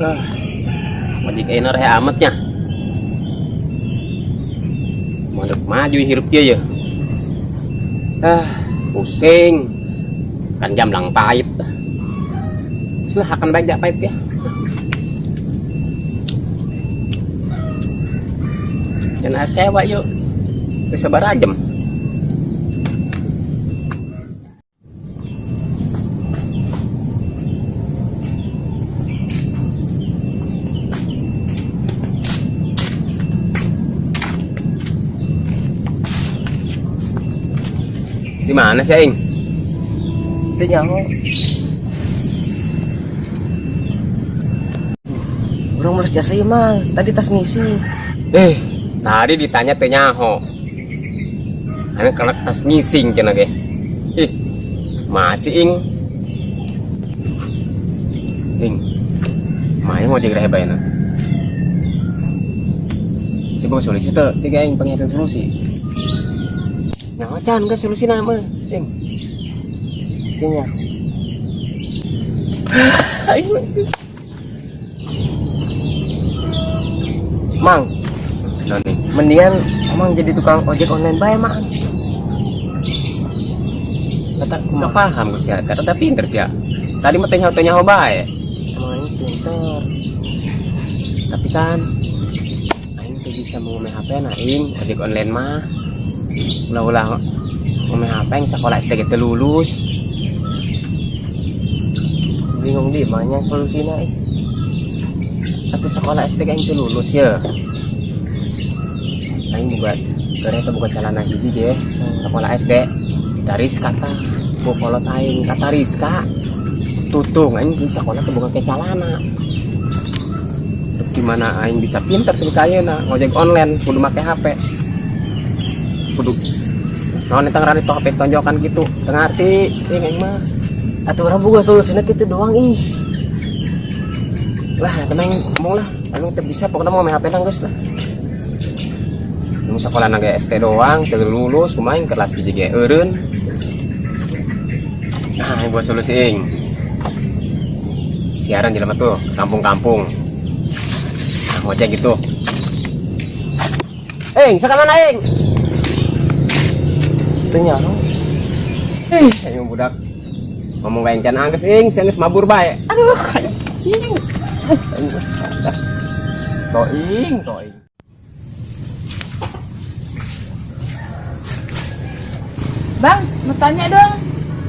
Ah, ojek ayeuna reh amatnya. Mandek maju hirup kieu ya. Ah, pusing. Kan jam lang pahit. Selah akan baik jak pahit ya. Jangan sewa yuk. Bisa barajem. Di mana sih, Aing? Teu nyaho. Urang males jasa ieu mah, tadi tas ngisi. Eh, tadi ditanya teu nyaho. Ane karena tas ngising cenah ge. Ih, masih ing. Ing. Main ngojek reh bae na. Si bos solusi teu, tiga aing pengen solusi. Nyaho can ke solusi nama, ing. Teu nyaho. Aing Mang, naon nih? Mendingan emang jadi tukang ojek online bae, Mang. Kata nggak paham gue sih, kata pinter sih ya. Tadi mah teu nyaho bae. Emang aing pinter. Tapi kan aing teu bisa mau main HP na aing ojek online mah. Ulah-ulah mau main HP yang sekolah SD teu lulus. Bingung di mana solusina ih. Satu sekolah SD aing teu lulus ya. Aing buka kereta buka celana hiji ge sekolah SD dari kata ku kolot aing kata Rizka tutung aing di sekolah teu buka ke celana. Gimana aing bisa pinter tuh kayaknya ngojek online kudu make HP kudu naon eta ngaran itu HP tonjokan gitu teu ngarti ing aing mah. Atuh urang boga solusina kitu doang ih. Lah tenang ngomong lah emang teu bisa pokoknya mau main HP nang geus lah. Nu sekolah nang SD doang teu lulus kumaha aing kelas hiji ge eureun. Nah, yang buat solusi ing siaran jelema tuh ke kampung-kampung. Nah, ngojek gitu. Ing, sekarang mana ing? Teu nyaho. Ih, ayo budak. Ngomong kayak can angges ing, sia geus mabur bae. Aduh, anjing. Aing geus toing, toing. Bang, mau tanya dong.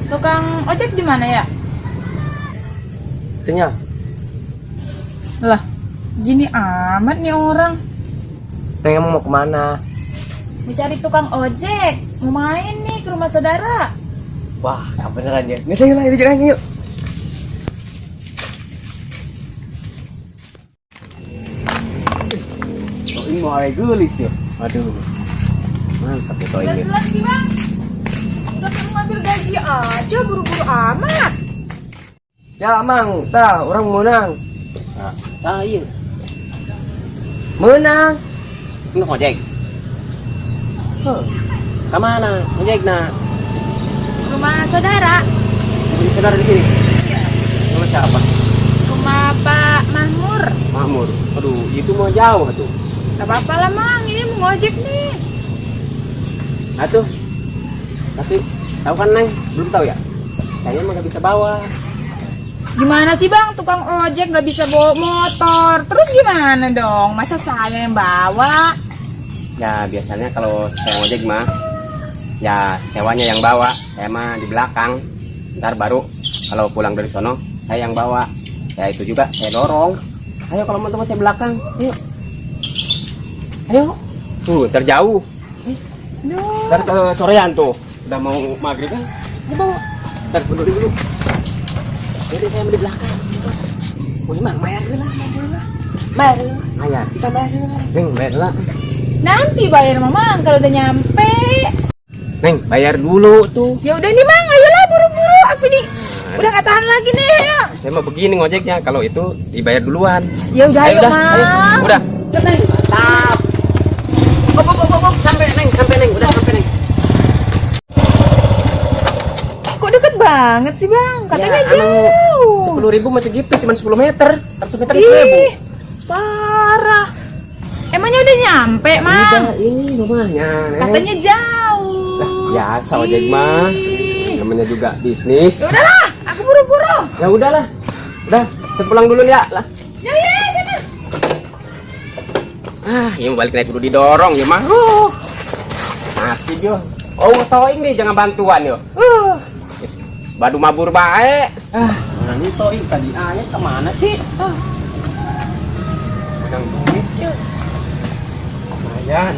Tukang ojek di mana ya? Teu nyaho. Lah, gini amat nih orang. Neng emang mau kemana? Mau cari tukang ojek, mau main nih ke rumah saudara. Wah, kebeneran ya. Nggak saya lah, ini jangan yuk. Toing mau ae geulis ya. Aduh. Mantap ya toing ya. Pelan-pelan sih, Bang. Udah kayak mau ngambil gaji aja, buru-buru amat. Ya, Mang, tah, orang menang. Nah, saya Menang. nu ojek. Heh. Ka mana? Ojek na. Rumah saudara. Ini saudara di sini. Iya. Rumah siapa? Rumah Pak Mahmur. Mahmur. Aduh, itu mau jauh tuh. Gak apa-apa lah, Mang. Ini mau ngojek nih. Atuh. Tapi tahu kan Neng? Belum tahu ya? Saya mah nggak bisa bawa. Gimana sih, Bang? Tukang ojek nggak bisa bawa motor. Terus gimana dong? Masa saya yang bawa? Ya biasanya kalau saya ngojek mah ya sewanya yang bawa, saya mah di belakang. Ntar baru kalau pulang dari sono saya yang bawa. Saya itu juga saya dorong. Ayo kalau mau teman saya belakang, ayo. Ayo. Tuh, ntar jauh. Duh. Ntar ke sorean tuh. Udah mau maghrib kan? Ayo bawa. Ntar dulu dulu. Jadi saya mau di belakang. Wih, mang bayar dulu lah, bayar dulu lah. Bayar dulu. Bayar. Kita bayar dulu. Neng, bayar lah. Nanti bayar Mamang kalau udah nyampe. Neng, bayar dulu tuh. Ya udah nih, Mang, ayolah buru-buru. Aku nih udah gak tahan lagi nih, ayo. Saya mau begini ngojeknya, kalau itu dibayar duluan. Ya udah, ayo, udah, Mang. ayo. Udah. Udah, Neng. Mantap. Op, op, op, op, sampai Neng, sampai Neng, udah sampai Neng. Kok deket banget? banget sih, Bang. Katanya Ya, emang jauh. 10.000 masih gitu, cuma 10 meter. Kan semeter 1.000. Ih, parah. Emangnya udah nyampe, Mang? Udah, ini rumahnya, Neng. Katanya jauh. Lah, biasa ojek mah. Ih. Namanya juga bisnis. Ya udahlah, aku buru-buru. Ya udahlah. Udah, saya pulang dulu ya lah. Ya ya, sana. Ah, ya mau balik naik kudu didorong ya mah. Nasib yo. Oh, toing deh jangan bantuan yo. Badu mabur bae. Ah, ini toing tadi aya kemana sih? Ah. Menang duit ya. Lumayan.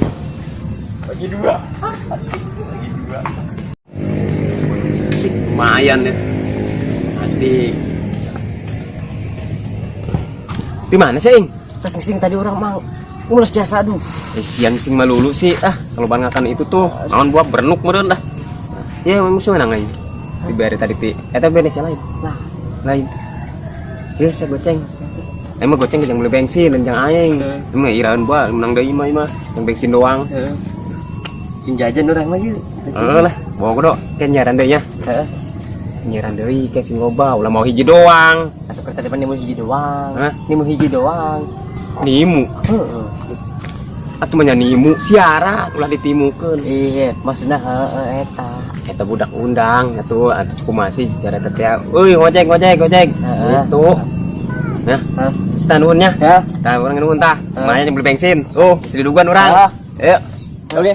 Bagi dua. Bagi dua. Asik, lumayan ya. Asik. Di mana sih, Ing? Terus ngising tadi urang, Mang. Mules jasa, aduh. Eh, siang sing malulu sih. Ah, kalau bangakan itu tuh naon buah bernuk meureun dah. Ya, memang musuh menang aing. Dibayar tadi ti. Eta beres lain. Lah, Lain. Ya, saya goceng. Emang goceng yang beli bensin dan yang aing. Emang iraun buah menang deui mah mah yang bensin doang. Heeh. Sing jajan urang lagi. Heeh lah, bawa kudu kan nyaran deui nya. Heeh. Nyaran deui ke sing loba, ulah mau hiji doang. Atau kereta depan nemu hiji doang. Hah? Nemu hiji doang. Nimu. Heeh. Atuh mah nya nimu siara ulah ditimukeun. Iya, maksudnya heeh eta. Eta budak undang atuh atuh cukup masih cara teh ya. Euy, ngojek ngojek ngojek. Heeh. Gitu. Nah, Hah? tah nuhun nya. Ya. Tah urang nuhun tah. Heeh. Lumayan yang beli bensin. Oh, bisa didugan urang. Ah. Ayo. Oke.